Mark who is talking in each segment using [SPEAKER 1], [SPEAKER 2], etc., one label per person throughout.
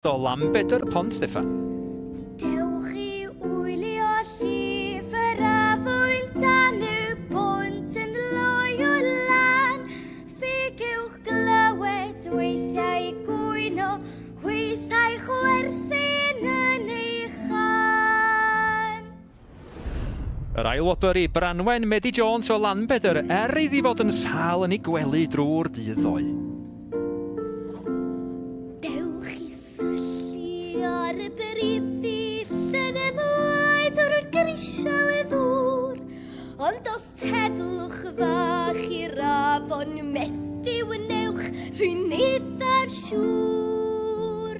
[SPEAKER 1] O Lambedr Pont Steffan.
[SPEAKER 2] Dewch i wylio llif yr afon dan y bont yn loyw lan. Fe gewch glywed weithiau gwyno, weithiau chwerthin yn ei chan.
[SPEAKER 1] Yr ail wobr i Branwen Medi Jones o Lanbedr er iddi fod yn sâl yn ei gwely drwy'r dydd ddoe.
[SPEAKER 2] Dewch i syllu ar y brithyll yn y moedd o'r grisial y ddŵr. Ond os teflwch fach i'r afon methu wnewch, rwy'n eithaf siŵr.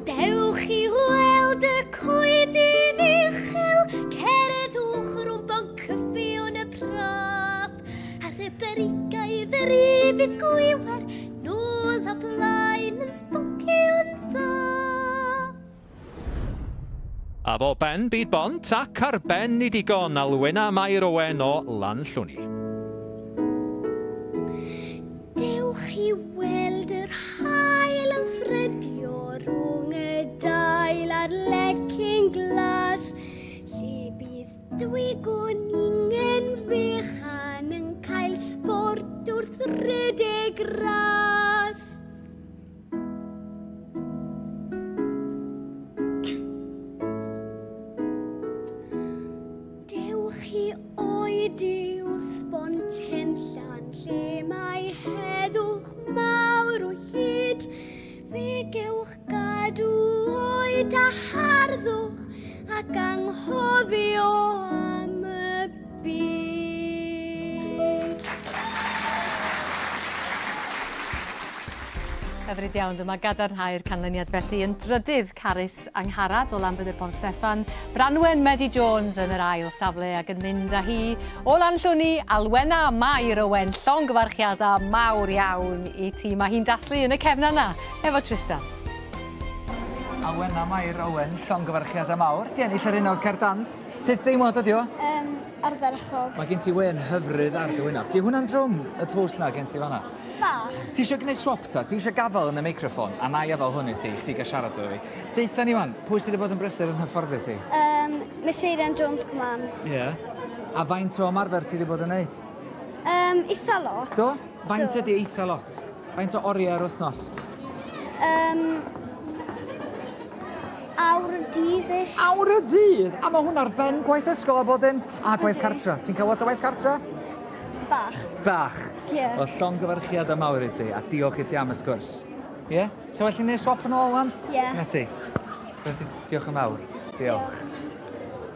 [SPEAKER 2] Dewch i weld y coedydd uchel, cerddwch rhwng boncyffion y praff, ar y brigau ddrifydd gwiwer, nôl a blaen yn sboncio'n saff.
[SPEAKER 1] A fo ben byd bont ac ar ben i digon Alwena Mair Owen o Lanllwni.
[SPEAKER 2] Dewch i weld yr haul yn ffrydio rhwng y dail a'r lecyn glas, lle bydd dwy gwningen fechan yn cael sbort wrth redeg ras. Dewch i oedi wrth bont Henllan, lle mae heddwch mawr o hyd. Fe gewch gadw oed a harddwch ac anghofio am y byd.
[SPEAKER 3] Hyfryd iawn, dyma gadarnhau'r canlyniad felly yn drydydd Carys Angharad o Lambed Pont Steffan, Branwen Medi Jones yn yr ail safle ac yn mynd â hi o Lanllwni, Alwena Mair Owen, llongyfarchiadau mawr iawn i ti. Mae hi'n dathlu yn y cefn yna efo Tristan.
[SPEAKER 4] Alwena Mair Owen, llongyfarchiadau mawr. Di ennill yr unawd cerdd dant. Sut deimlad ydi o?
[SPEAKER 2] Ardderchog.
[SPEAKER 4] Mae gen ti wen hyfryd ar dy wyneb. Di hwnna'n drwm, y tlws na gen ti fan'na?
[SPEAKER 2] Bach.
[SPEAKER 4] Ti eisiau gwneud swap ta? Ti eisiau gafael yn y meicroffon? A na i afael hwn i ti, chdi gael siarad efo fi. Deutha ni wan, pwy sydd wedi bod yn brysur yn hyfforddi ti?
[SPEAKER 2] Miss Eirian Jones Cwman.
[SPEAKER 4] Ie. Yeah. A faint o ymarfer ti wedi bod yn neud?
[SPEAKER 2] Eitha lot.
[SPEAKER 4] Do? Faint ydi eitha lot? Faint o oriau ar wythnos?
[SPEAKER 2] Awr y dydd-ish.
[SPEAKER 4] Awr y dydd? A mae hwnna ar ben gwaith ysgol a bod yn... A gwaith cartra. Ti'n cael lot o waith cartra?
[SPEAKER 2] Bach.
[SPEAKER 4] Bach?
[SPEAKER 2] Ie.
[SPEAKER 4] Wel, llongyfarchiadau mawr i ti, a diolch i ti am y sgwrs. Ie? Yeah? So felly neud swap yn ôl wan?
[SPEAKER 2] Ie.
[SPEAKER 4] Na ti. Diolch yn fawr. Diolch.
[SPEAKER 2] Diolch.